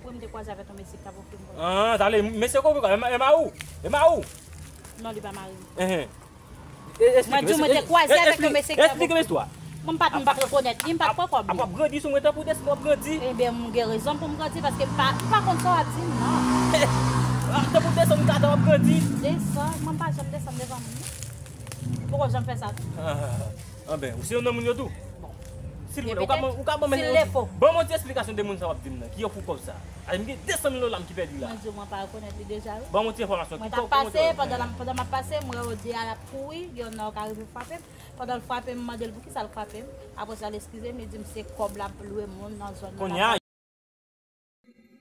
Wi, m te kwaze avèk yon mesye k t ap ofri m kòb. Ah, tande, mesye k ofri w kòb, e ma-, e mari w? E mari w? Non, li pa mari m. Enhen. E, esplike, mwen di w, mwen te kwaze avèk yon mesye ki t ap ofri. Esplike listwa. Mwen, m pa t, m pa t rekonèt li, m pa t pran kòb li. Ap, ap grandi sou mwen tankou Destiny, w ap grandi. Ebyen, m gen rezon pou m grandi, paske m pa, m pa konn sa w ap di m, non. Tankou Destiny, m gade w ap grandi. Desann, mwen, m pa janm desann devan moun, non. M poko janm fè sa tou. Ah, anben, ou se youn nan moun yo tou? Bon. Silvouplè, ou ka ban, ou ka ban m, ban m yon ti esplikasyon de moun sa w ap di m nan, ki ofri w kòb sa. Ay, m gen de san mil dola m ki pèdi la. Mwen di w, mwen pa rekonèt li deja, wi. Ban m yon ti enfòmasyon. Mwen t ap pase, pandan l ap, pandan m ap pase, m wè yo de a l ap kouri, gen youn nan yo ka rive frape m. Pandan l frape m, m mande l poukisa l frape m. Apre sa, l eskize m, li di m se kòb l ap lwe moun nan zòn nan. Kounye a,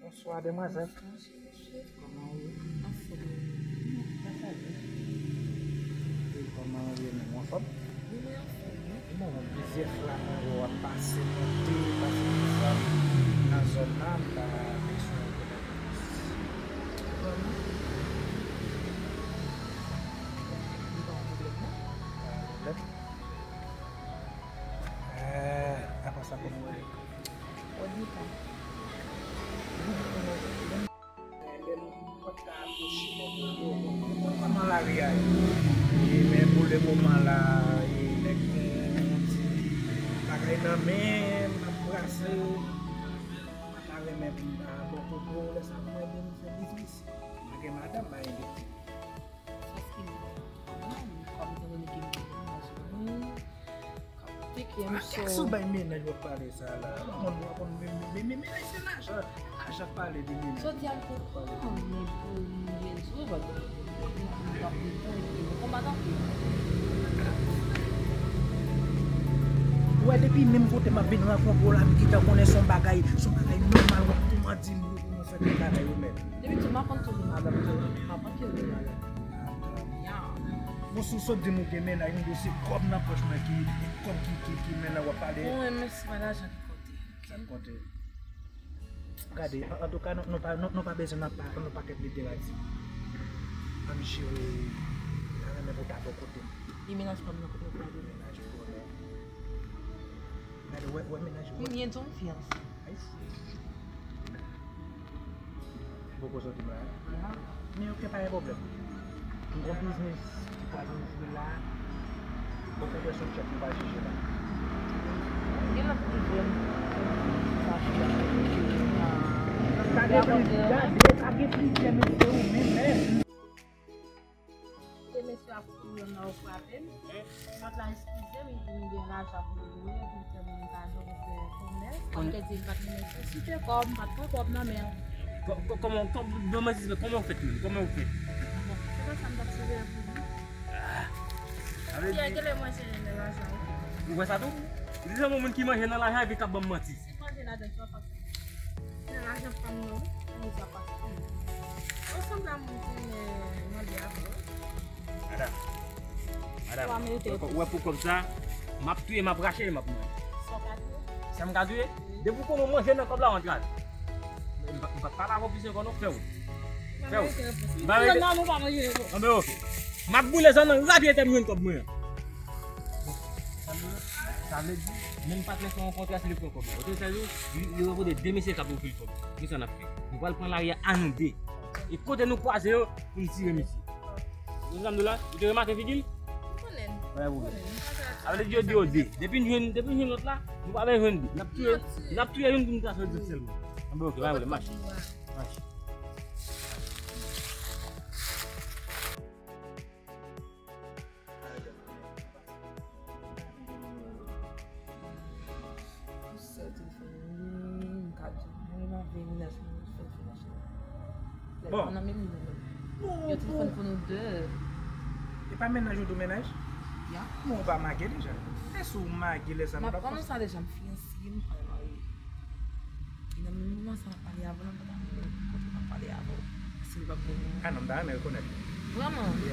Bonswa, demwazèl. Bonswa, mesye. Kòman ou ye? Anfòm. Gras a Dye. E kòman ou ye menm? Ou anfòm? Wi, mwen anfòm, wi. Bon, plizyè fwa mwen wè w ap pase, monte, pase desann nan zòn nan, m pa te sonje w konèt plis. Vrèman? Li pa yon pwoblèm, non? Pa yon pwoblèm. Eh, apa sa, kòman ou ye? Odita. Lè m pa t ka apwoche nèg yo, bon, kòman lari a ye? E, men pou le moman la, e, nèg gen yon ti bagay nan men, m ap brase, m pa ta renmen pou m ta bò kote w, lè sa pou mwen vin fè biznis. M pa gen madanm, m pa gen pitit. Sa ki m, kòm etan done ke m gen mennaj mwen, Teke m sou. Kèk sou bay mennaj w ap pale sa la. Ou konn, ou konn men, men, men, mennaj se lajan. Lajan k pale de mennaj. Jodi a m konprann, men pou m gen sou, m p ap reponn, m p ap reponn. Ou wè depi menm kote m ap vin rankontre w la, m gentan konnen se yon bagay, se yon bagay nòmal, w ap touman di m pou nou fè kèk bagay ou menm. Depi tou m ap konn tounen madanm tou, m ap anpil tounen madanm. Ya. Bon, si w sot di m ou gen mennaj, m di w se kòb nan pòch mwen ki, kòb ki, ki, ki mennen w ap pale. Mwen, men se pa lajan ki konte. Sa k konte? Gade, an, antouka, nou, nou pa, nou, nou pa bezwen nan pa, nan pakèt literati. Ann jere, mwen ta renmen pou w ta bò kote m. Li mennaj pa m nan kote w pale. Mennaj ou konnen. Gade, wè, wè mennaj ou. Mwen gen yon fiyanse. Ay, fou. Poko soti m la. Men oke, pa gen pwoblèm. M gon biznis ki pral ouvri la. Bon, fè sou tchèk, m pa jije la. Gen lòt pwoblèm. Gade, gade, pa gen plizyè mesye ou menm, men. Kote mesye ap kouri nan yo frape m. Kòt la eskize m, li di m gen lajan pou l lwe, pou l fè moun kado, pou l fè kòmès. Kòm te di m pa t gen nesesite kòb, m pa t pran kòb nan men l. Kò-, kò-, kòman, kòman, ban m egzanp, kòman w fèt menm? Kòman w fèt? Bon, se pa sa m t ap siveye pou di. Ah. Sa vle di, kilè manje nan lajan wi. Ou wè sa tou? Li se yon moun ki manje nan lajan epi k ap ban m manti. Se manje ladan ki w ap ap fè. Nan lajan pa m nan wi. Kòman sa pa fè? Ansanm la moun ki mande avè w. Madanm. Madanm. Ou wè pou kòb sa, m ap touye, m ap rache, m ap manje. Sa w ka touye? Sa m ka touye? Depi w konnen w manje nan kòb la, w antre avè l. M p ap, m p ap pale avè w plis ankò non, fè wout. Frè, m pa mete repons. M pa mete. Anben, ok. M ap boule zòn nan rapi, etan m jwenn kòb mwen an. Sa vle di, menm patnè sa w rankontre a, se li k pran kòb la. Otan sa yo, li rankontre de mesye k ap ofri l kòb. Kisa n ap fè? Nou pral pran lari a, a nou de. E kote nou kwaze yo, pou n tire mesye. Ou konn sa m di w la? Ou te remake figi l? M konnen. Pa gen pwoblèm. M konnen. Sa vle di yo di yo de. Depi n jwenn, depi n jwenn lòt la, nou pa bezwen jwenn de. N ap touye, n ap touye youn pou n ka fè l tout sèlman. Anben, ok, pa gen pwoblèm, mache. Mache. Sèl telefòn, m ka di w, mwen, m ap veye mennaj mwen, sèl telefòn achte. Bon. Telefòn nan menm nou menm. Yo telefòn pou nou de. E pa mennaj ou tou mennaj? Ya. Bon, ou pa make deja. Èske ou make lè sa nou t ap pase? M ap konnen sa deja, m fiyanse, m pral marye. E nan menm moman sa, m ap pale avè w la, m pa ta renmen kontre m ap pale avè w. Paske li p ap bon pou mwen. Ah non, m ta renmen rekonèt li. Vrèman? Wi.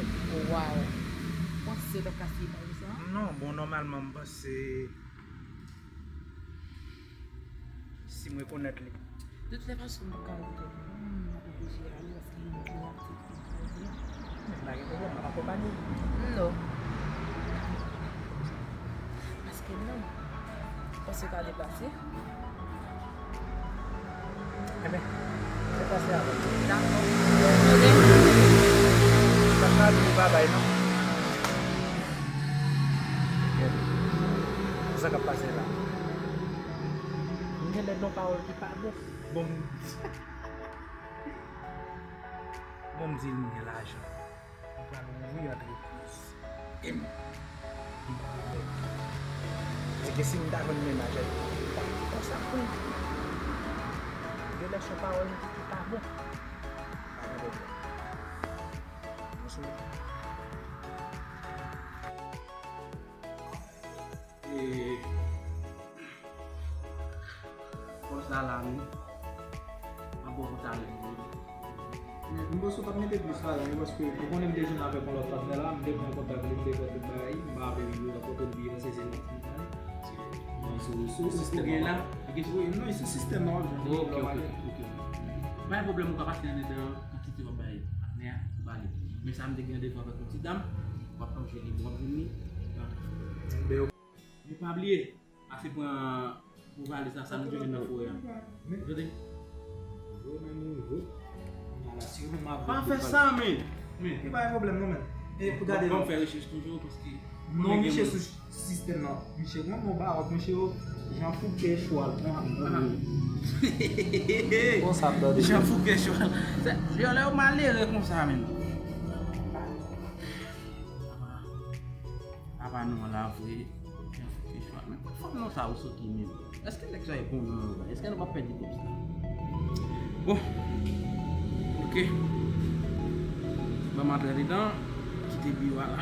Waw. Ou panse w t ap ka siye pawòl sa? Non, bon, nòmalman, m panse si m rekonèt li. De tout lè fason, m p ap ka rete. M ap oblije ale paske li, li ap Men pa gen pwoblèm, m ap akonpanye w. Non. Paske non. Paske w ka deplase. Enben, deplase avè m. Dakò. Sa ka di w babay, non? Sa k ap pase la? M gen lè di yon pawòl ki pa bon. Bon, m Bon, m di l m gen lajan. M pral ouvri antrepriz. E m, m pral fè. Di ke si m ta jwenn mennaj, m ta di konsa pou m. Gen lè se yon pawòl ki pa bon. Pa gen pwoblèm. Mwen sou. E, Fòs la la wi. Mwen bon pou talè wi. Men m panse w t ap mete plis lajan wi, paske ou konnen m te jwenn avèk yon lòt patnè la, m te pran kontak li, m te fè tout bagay, m pa avè li yo, kote l ye, se se nan. Non, sou, sou sistèm nan. Wi, non, sou sistèm nan w ap jwenn li. Ok, ok, ok. Pa gen pwoblèm, ou ka pase anndan kantite w ap bay patnè a, ou pale. Men sa m te gen randevou avèk yon ti dam, w ap manje li, w ap jwenn li. Men pa bliye, pase pran pou valiz la, sa nou te jwenn nan forè a. Ou tande? Pa fè sa, men. Men. E pa gen pwoblèm, non, men. E pou gade, ban m fè rechèch toujou, paske non, misye sou sistèm nan. Misye gen yon bawòt, misye yo, jan fouke chwal. Konsa, tande. Jan fouke chwal. Yo, lè yo malere konsa, men. Apa nou an la vre. Jan fouke chwal. Men kot fanm nan sa yo soti menm? Èske nèg sa yo bon nan anba? Èske nou p ap pèdi kòb sa? Bon. Ok. Ban m antre andedan. Kite biwo a la.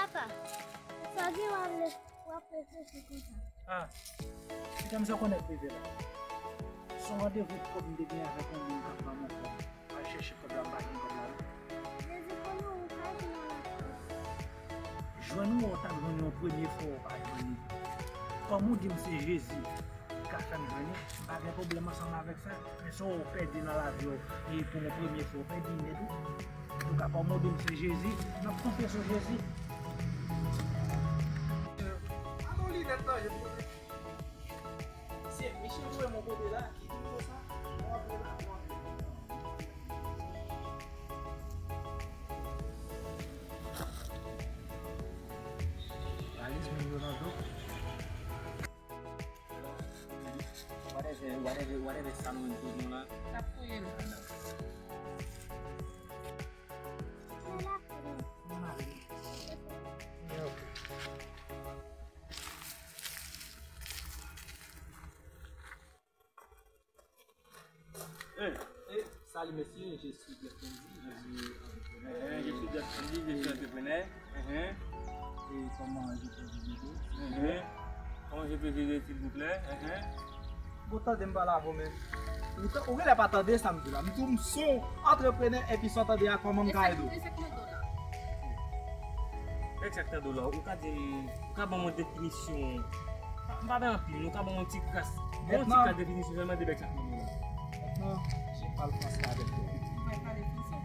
Papa, sa gen w ap lè W ap reflechi konsa. Ah, pitit m, sa w konnen k rive la? Se yon randevou kòb m te gen avèk yon moun k ap ban m yon kòb. M al chèche kòb la, m pa jwenn kòb la non. Jezi konnen ou ka jwenn yon lòt kòb. Jwenn ou, ou t ap jwenn yon premye fwa, ou pa jwenn li. Kòm ou di m se Jezi ki ka fè m jwenn li, m pa gen pwoblèm ansanm avèk sa. Men sa w pèdi nan lavi w, e pou yon premye fwa, w pèdi nèt ou. Antouka, kòm ou di m se Jezi, n ap konfye sou Jezi. Anon linèt nan je m kote. Se misye voye m yon kote la, ki di m konsa, mwen antre la, mwen antre. Valiz mwen yo nan do. Whatever, whatever, whatever sa nou menm pou nou la. N ap fouye l. Eh, eh, salut messieurs, je suis Jack Candy, je suis entrepreneur. Eh, je suis Jack Candy, je suis entrepreneur. Eh, eh. Et comment je peux vous aider? Eh, eh. Comment je peux vous aider, s'il vous plaît? Eh, eh. Bon, tande m pale avè w, men ou ta-, ou genlè pa tande sa m di la. M di w m se yon antreprenè, epi san tande a, kòman m ka ede w? E sa k nan do la? Bèk sa k nan do la, ou ka di m, ou ka ban m yon definisyon. M pa, m pa bay anpil, non, ou ka ban m yon ti kras, yon ti kras definisyon sèlman de bèk sa k nan do la. Maintenant, je parle français avec toi. Ou pa pale fransè?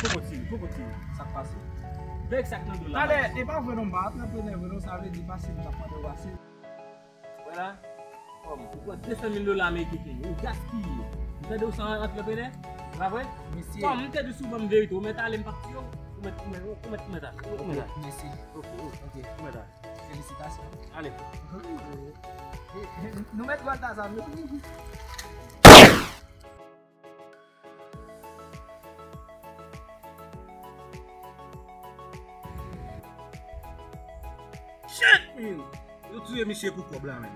Fò kontinye, fò kontinye. Sa k pase? Bèk sa k nan do la. Talè, e pa vre non, m pa antreprenè vre non, sa vle di pase m t ap mande w pase. Wè la, kòm ou pran de san mil dola ameriken, ou gaspiye. Ou tande w se yon antreprenè? Se pa vre? Mesye. Kòm m te di w souvan m verite, ou mèt ale, m p ap tiye w. Ou mèt, ou mèt, ou mèt, ou mèt ale. Ou mèt ale. Mesye. Ok, ok. Ou mèt ale. Felisitasyon. Ale. Nou mèt Baltazar, nou. Shit, man! Yo tiye misye pou kòb la, man.